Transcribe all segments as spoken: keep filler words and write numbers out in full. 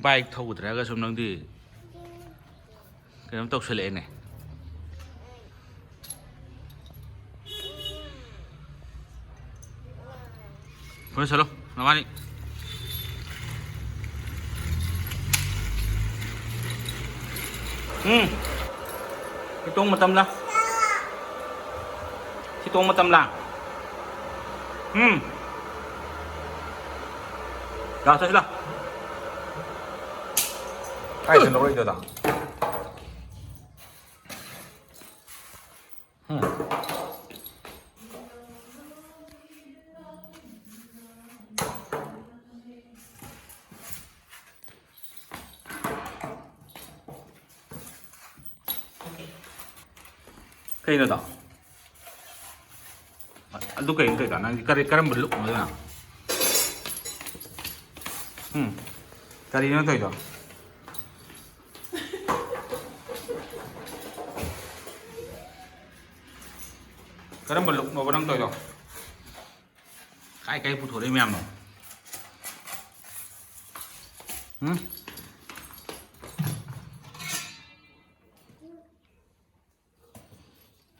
Bike ꯊꯧꯒꯗ꯭ꯔꯒ ꯁꯨꯝ ꯅꯪꯗꯤ ꯀꯩꯅꯣꯝ ꯇꯧꯁꯜꯂꯛꯑꯦꯅꯦ꯫ ꯐꯣꯟ ꯁꯥꯜꯂꯣ, ꯅꯕꯥꯅꯤ꯫ ꯎꯝ꯫ ꯁꯤ ꯇꯣꯡ ꯃꯇꯝꯂ? ꯁꯤ ꯇꯣꯡ ꯃꯇꯝꯂ? ꯎꯝ꯫ ꯂꯥꯛꯑꯣ, ꯆꯠꯁꯤ ꯂꯥꯛꯑꯣ꯫ ꯀꯥꯏꯗ ꯂꯧꯔꯛꯏꯗꯣ, ꯗꯥ? ꯎꯝ꯫ ꯀꯩꯅꯣꯗꯣ? ꯑꯗꯨ ꯀꯩꯅꯣ ꯇꯧꯔꯤꯗꯣ? ꯅꯪꯗꯤ ꯀꯔꯤ, ꯀꯔꯝꯕ ꯂꯨꯛꯅꯣ ꯑꯗꯨꯅ? ꯎꯝ? ꯀꯔꯤꯅꯣ ꯇꯧꯔꯤꯗꯣ? ꯀꯔꯝꯕ ꯂꯨꯛꯅꯣꯕ ꯅꯪ ꯇꯧꯔꯤꯗꯣ? ꯀꯥꯏ ꯀꯥꯏ ꯄꯨꯊꯣꯔꯛꯏ ꯃꯌꯥꯝꯅꯣ? ꯎꯝ?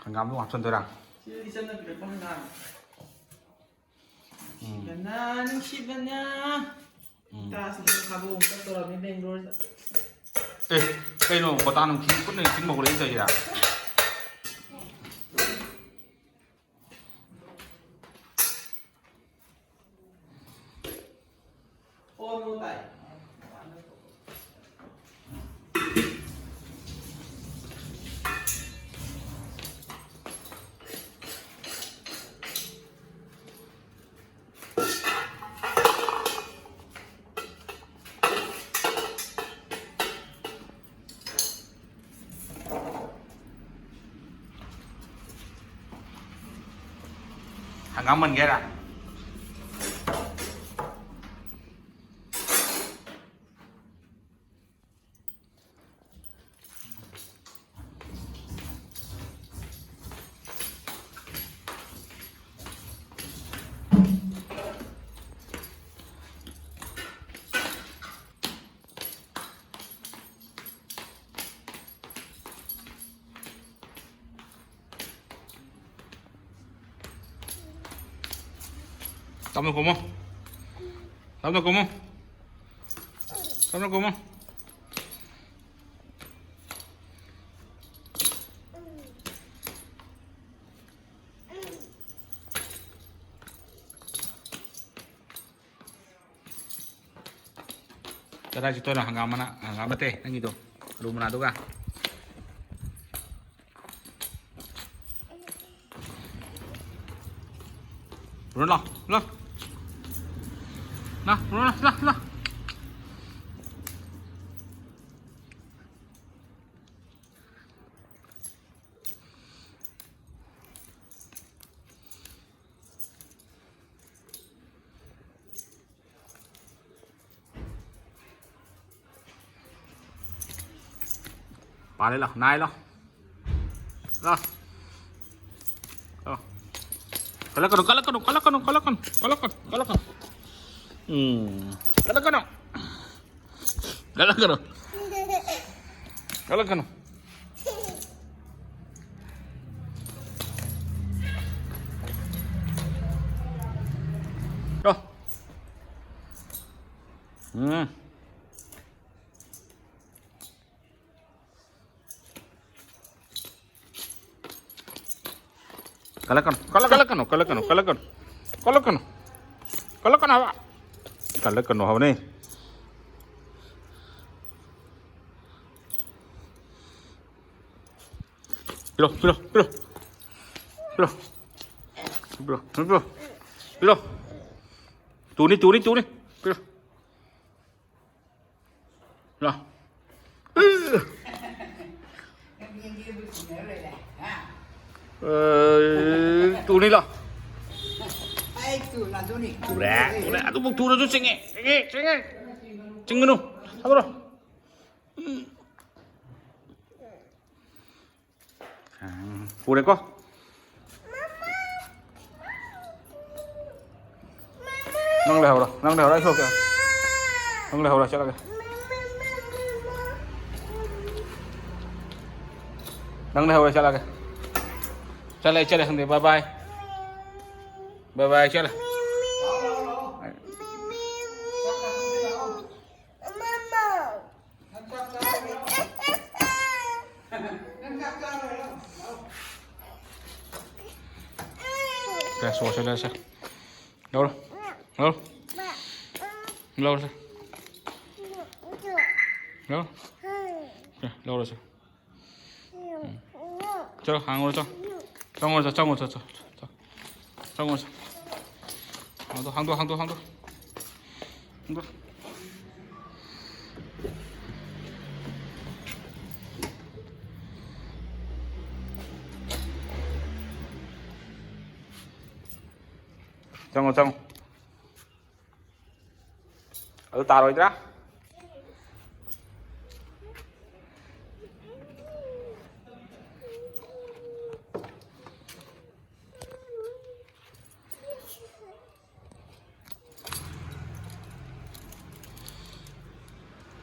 ꯍꯪꯒꯥꯝꯗꯣ ꯍꯥꯞꯆꯤꯟꯗꯣꯏꯔꯥ? ꯁꯤꯗ ꯏꯆꯟꯅ ꯄꯤꯔꯛꯄ ꯍꯪꯒꯥꯝ꯫ ꯎꯝ꯫ ꯅꯨꯡꯁꯤꯕꯅ, ꯅꯨꯡꯁꯤꯕꯅ꯫ ꯎꯝ꯫ ꯇꯥꯁꯤꯗ ꯊꯥꯕꯣꯡ ꯆꯠꯇꯧꯔꯕꯅꯤ ꯕꯦꯡꯒ꯭ꯂꯣꯔꯗ꯫ ꯑꯦ, ꯀꯩꯅꯣ ꯀꯣꯇꯥ ꯅꯨꯡꯊꯤ ꯈꯨꯠꯅ ꯏꯁꯤꯡ ꯃꯧꯔꯛꯏ ꯇꯧꯔꯤꯔꯥ? ꯍꯪꯒꯥꯝ ꯃꯟꯒꯦ ꯍꯥꯏꯔ? ꯇꯞꯅ ꯀꯨꯝꯃꯣ꯫ ꯇꯞꯅ ꯀꯨꯝꯃꯣ꯫ ꯇꯞꯅ ꯀꯨꯝꯃꯣ꯫ ꯀꯗꯥꯏ ꯆꯠꯇꯣꯏꯅꯣ? ꯍꯪꯒꯥꯝ ꯃꯅꯥ, ꯍꯪꯒꯥꯝ ꯅꯠꯇꯦ, ꯅꯪꯒꯤꯗꯣ ꯑꯂꯨ ꯃꯅꯥꯗꯨꯒ꯫ ꯄꯨꯔꯣ ꯂꯥꯎ, ꯂꯥꯎ꯫ ꯂꯥꯎ, ꯄꯨꯔꯣ ꯂꯥꯎ, ꯂꯥꯎ, ꯂꯥꯎ꯫ ꯄꯥꯜꯂꯦ ꯂꯥꯎ, ꯅꯥꯏ ꯂꯥꯎ꯫ ꯂꯥꯎ꯫ ꯂꯥꯎ꯫ ꯀꯜꯂꯛꯀꯅꯨ, ꯀꯜꯂꯛꯀꯅꯨ, ꯀꯜꯂꯛꯀꯅꯨ, ꯀꯜꯂꯛꯀꯅꯨ, ꯀꯜꯂꯛꯀꯅꯨ, ꯀꯜꯂꯛꯀꯅꯨ꯫ ꯎꯝ꯫ ꯀꯜꯂꯛꯀꯅꯨ꯫ ꯀꯜꯂꯛꯀꯅꯨ꯫ ꯀꯜꯂꯛꯀꯅꯨ꯫ ꯂꯥꯎ꯫ ꯎꯝ꯫ ꯀꯜꯂꯛꯀꯅꯨ, ꯀꯜꯂꯛꯀꯅꯨ, ꯀꯜꯂꯛꯀꯅꯨ, ꯀꯜꯂꯛꯀꯅꯨ, ꯀꯜꯂꯛꯀꯅꯨ, ꯀꯜꯂꯛꯀꯅꯨ, ꯀꯜꯂꯛꯀꯅꯨ ꯍꯥꯏꯕ, ꯀꯜꯂꯛꯀꯅꯨ ꯍꯥꯏꯕꯅꯦ꯫ ꯄꯤꯔꯣ, ꯄꯤꯔꯣ, ꯄꯤꯔꯣ꯫ ꯄꯤꯔꯣ꯫ ꯄꯤꯔꯣ, ꯄꯤꯔꯣ, ꯄꯤꯔꯣ꯫ ꯇꯨꯅꯤ, ꯇꯨꯅꯤ, ꯇꯨꯅꯤ꯫ ꯄꯤꯔꯣ꯫ ꯂꯥꯎ꯫ ꯑꯦ, ꯇꯨꯅꯤ ꯂꯥꯎ꯫ ꯇꯨꯔꯦ, ꯇꯨꯔꯦ꯫ ꯑꯗꯨꯕꯨ ꯇꯨꯔꯁꯨ ꯆꯤꯡꯉꯦ, ꯆꯤꯡꯉꯦ, ꯆꯤꯡꯉꯦ꯫ ꯆꯤꯡꯒꯅꯨ꯫ ꯊꯥꯗꯣꯔꯣ꯫ ꯎꯝ꯫ ꯄꯨꯔꯦꯀꯣ꯫ ꯅꯪ ꯂꯩꯍꯧꯔꯣ, ꯅꯪ ꯂꯩꯍꯧꯔꯣ, ꯑꯩ ꯊꯣꯛꯀꯦ꯫ ꯅꯪ ꯂꯩꯍꯧꯔꯣ, ꯆꯠꯂꯒꯦ꯫ ꯅꯪ ꯂꯩꯍꯧꯔꯣ, ꯆꯠꯂꯒꯦ꯫ ꯆꯠꯂꯦ, ꯑꯩ ꯆꯠꯂꯦ, ꯈꯪꯗꯦ, bye bye꯫ Bye bye, ꯆꯠꯂꯦ꯫ ꯁꯦ, ꯁꯣꯔꯁꯦ ꯂꯩꯔꯁꯦ꯫ ꯂꯧꯔꯣ꯫ ꯂꯧꯔꯣ꯫ ꯂꯧꯔꯁꯦ꯫ ꯂꯧꯔꯣ꯫ ꯁꯦ, ꯂꯧꯔꯁꯦ꯫ ꯎꯝ꯫ ꯆꯠꯂꯣ, ꯍꯥꯡꯉꯨꯔꯣ, ꯆꯠꯂꯣ꯫ ꯆꯪꯉꯨꯔꯣ, ꯆꯠꯂꯣ, ꯆꯪꯉꯨꯔꯣ, ꯆꯠꯂꯣ, ꯆꯠꯂꯣ꯫ ꯆꯪꯉꯨꯔꯣ, ꯆꯠꯂꯣ꯫ ꯍꯥꯡꯗꯣꯛ, ꯍꯥꯡꯗꯣꯛ, ꯍꯥꯡꯗꯣꯛ, ꯍꯥꯡꯗꯣꯛ꯫ ꯍꯥꯡꯗꯣꯛ꯫ ꯆꯪꯉꯣ, ꯆꯪꯉꯣ꯫ ꯑꯗꯨ ꯇꯥꯔꯣꯏꯗ꯭ꯔꯥ?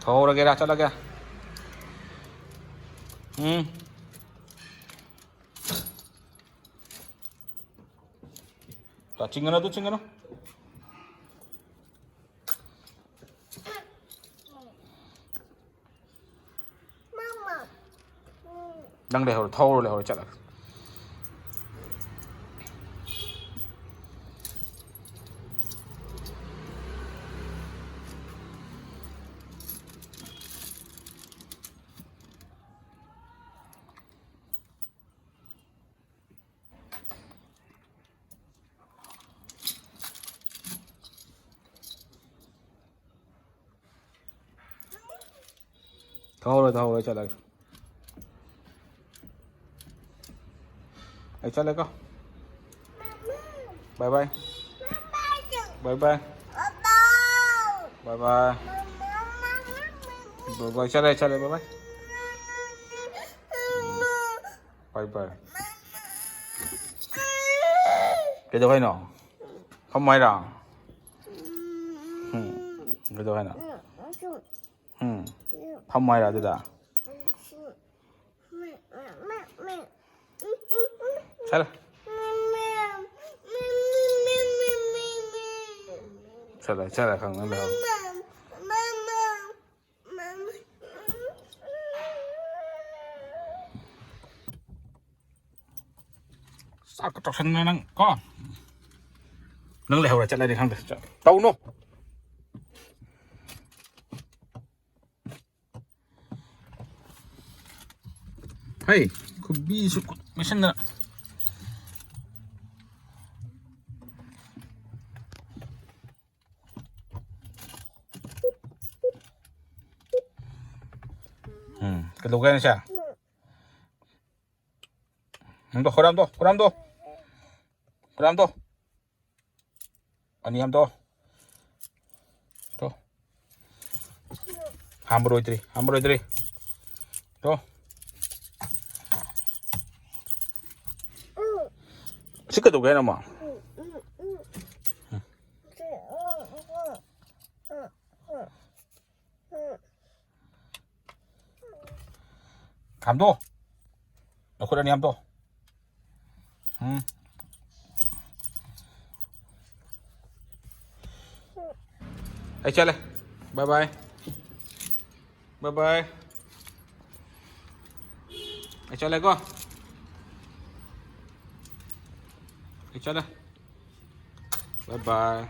ꯊꯣꯛꯍꯧꯔꯒꯦꯔꯥ, ꯆꯠꯂꯒꯦ꯫ ꯎꯝ꯫ ꯆꯤꯡꯒꯅꯨ, ꯑꯗꯨ ꯆꯤꯡꯒꯅꯨ꯫ ꯅꯪ ꯂꯩꯍꯧꯔꯣ, ꯊꯧꯔꯣ, ꯂꯩꯍꯧꯔꯣ, ꯆꯠꯂꯒ꯫ ꯊꯧꯍꯧꯔꯣ, ꯊꯧꯍꯧꯔꯣ, ꯑꯩ ꯆꯠꯂꯒꯦ꯫ ꯑꯩ ꯆꯠꯂꯦꯀꯣ꯫ ꯕꯥꯏ ꯕꯥꯏ꯫ ꯕꯥꯏ ꯕꯥꯏ꯫ ꯕꯥꯏ ꯕꯥꯏ꯫ ꯕꯥꯏ ꯕꯥꯏ꯫ ꯆꯠꯂꯦ, ꯆꯠꯂꯦ, ꯕꯥꯏ ꯕꯥꯏ꯫ ꯕꯥꯏ ꯕꯥꯏ꯫ ꯀꯩꯗꯧ ꯍꯥꯏꯅꯣ? ꯐꯝꯃꯣ ꯍꯥꯏꯔꯣ? ꯎꯝ꯫ ꯀꯩꯗꯧ ꯍꯥꯏꯅꯣ? ꯎꯝ꯫ ꯐꯝꯃꯣ ꯍꯥꯏꯔꯣ ꯑꯗꯨꯗ? ꯆꯠꯂꯣ꯫ ꯆꯠꯂꯣ, ꯆꯠꯂꯣ, ꯈꯪꯗꯅ ꯂꯩꯍꯧ꯫ ꯆꯥꯛꯀ ꯇꯧꯁꯟꯗꯅ ꯅꯪ ꯀꯣ꯫ ꯅꯪ ꯂꯩꯍꯧꯔ ꯆꯠꯂꯗꯤ ꯈꯪꯗꯦ꯫ ꯆꯠ-, ꯇꯧꯅꯨ꯫ ꯍꯩ, ꯈꯨꯕꯤꯁꯨ ꯃꯦꯠꯁꯟꯗꯅ꯫ ꯎꯝ, ꯀꯩꯗꯧꯒꯦ ꯍꯥꯏꯅꯣ ꯁꯦ? ꯅꯪꯗꯣ, ꯈꯣꯏꯔꯥꯝꯗꯣ, ꯈꯣꯏꯔꯥꯝꯗꯣ꯫ ꯈꯣꯏꯔꯥꯝꯗꯣ꯫ ꯑꯅꯤ ꯑꯃꯗꯣ꯫ ꯇꯣ꯫ ꯍꯥꯝꯕ ꯂꯣꯏꯗ꯭ꯔꯤ, ꯍꯥꯝꯕ ꯂꯣꯏꯗ꯭ꯔꯤ꯫ ꯇꯣ꯫ ꯁꯤ ꯀꯩꯗꯧꯒꯦ ꯍꯥꯏꯅꯣ, ꯑꯃ? ꯍꯥꯝꯗꯣ꯫ ꯅꯈꯨꯠ ꯑꯅꯤ ꯍꯥꯝꯗꯣ꯫ ꯎꯝ꯫ ꯑꯩ ꯆꯠꯂꯦ꯫ Bye bye꯫ Bye bye꯫ ꯑꯩ ꯆꯠꯂꯦꯀꯣ꯫ ꯑꯩ ꯆꯠꯂꯦ꯫ Bye bye꯫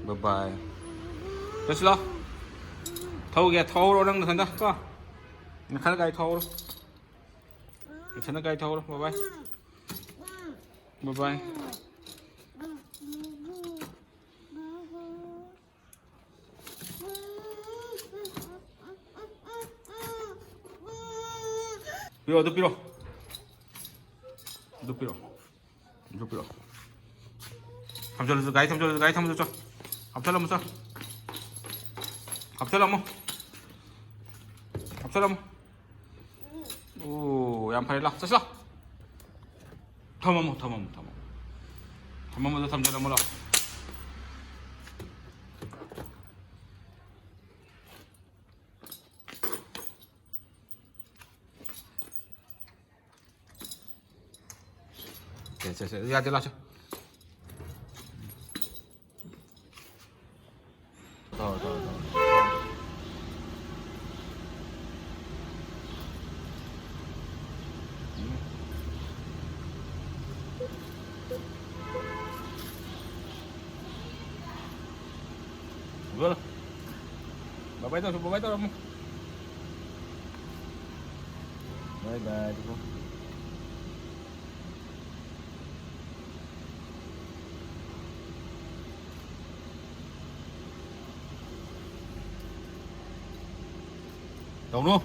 Bye bye꯫ ꯆꯠꯁꯤꯂꯣ꯫ ꯊꯧꯒꯦ, ꯊꯧꯔꯣ ꯅꯪ ꯅꯊꯟꯗ ꯀꯣ꯫ ꯅꯊꯟꯗ ꯒꯥꯔꯤ ꯊꯧꯔꯣ꯫ ꯅꯊꯟꯗ ꯒꯥꯔꯤ ꯊꯧꯔꯣ꯫ Bye bye꯫ Bye bye꯫ ꯄꯤꯔꯣ, ꯑꯗꯨ ꯄꯤꯔꯣ꯫ ꯑꯗꯨ ꯄꯤꯔꯣ꯫ ꯑꯗꯨ ꯄꯤꯔꯣ꯫ ꯊꯝꯖꯜꯂꯨ, ꯒꯥꯔꯤ ꯊꯝꯖꯜꯂꯨ, ꯒꯥꯔꯤ ꯊꯝꯖꯜꯂꯨ, ꯆꯣ꯫ ꯍꯥꯞꯆꯜꯂꯝꯃꯣ, ꯆꯣ꯫ ꯍꯥꯞꯆꯜꯂꯝꯃꯣ꯫ ꯍꯥꯞꯆꯜꯂꯝꯃꯣ꯫ ꯑꯣ, ꯌꯥꯝ ꯐꯔꯦ, ꯂꯥꯎ, ꯆꯠꯁꯤ ꯂꯥꯎ꯫ ꯊꯝꯃꯝꯃꯣ, ꯊꯝꯃꯝꯃꯣ, ꯊꯝꯃꯝꯃꯣ꯫ ꯊꯝꯃꯝꯕꯗꯣ ꯊꯝꯖꯜꯂꯝꯃꯣ ꯂꯥꯎ꯫ ꯁꯦ, ꯁꯦ, ꯁꯦ, ꯌꯥꯗꯦ, ꯂꯥꯎ, ꯁꯦ꯫ ꯇꯧꯔꯣ, ꯇꯧꯔꯣ, ꯇꯧꯔꯣ꯫ ꯕꯥꯏ ꯕꯥꯏ ꯇꯧꯔꯁꯨ, ꯕꯥꯏ ꯕꯥꯏ ꯇꯧꯔꯝꯃꯨ꯫ ꯕꯥꯏ ꯕꯥꯏ꯫ ꯇꯧꯅꯨ꯫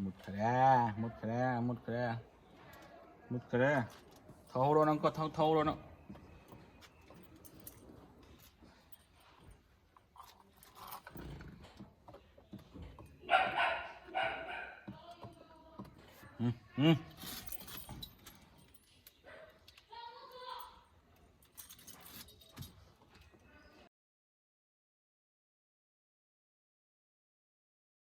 ꯃꯨꯠꯈ꯭ꯔꯦ, ꯃꯨꯠꯈ꯭ꯔꯦ, ꯃꯨꯠꯈ꯭ꯔꯦ, ꯃꯨꯠꯈ꯭ꯔꯦ꯫ ꯊꯧꯍꯧꯔꯣ ꯅꯪ ꯀꯣ, ꯊꯧ-, ꯊꯧꯍꯧꯔꯣ ꯅꯪ꯫ ꯎꯝ, ꯎꯝ꯫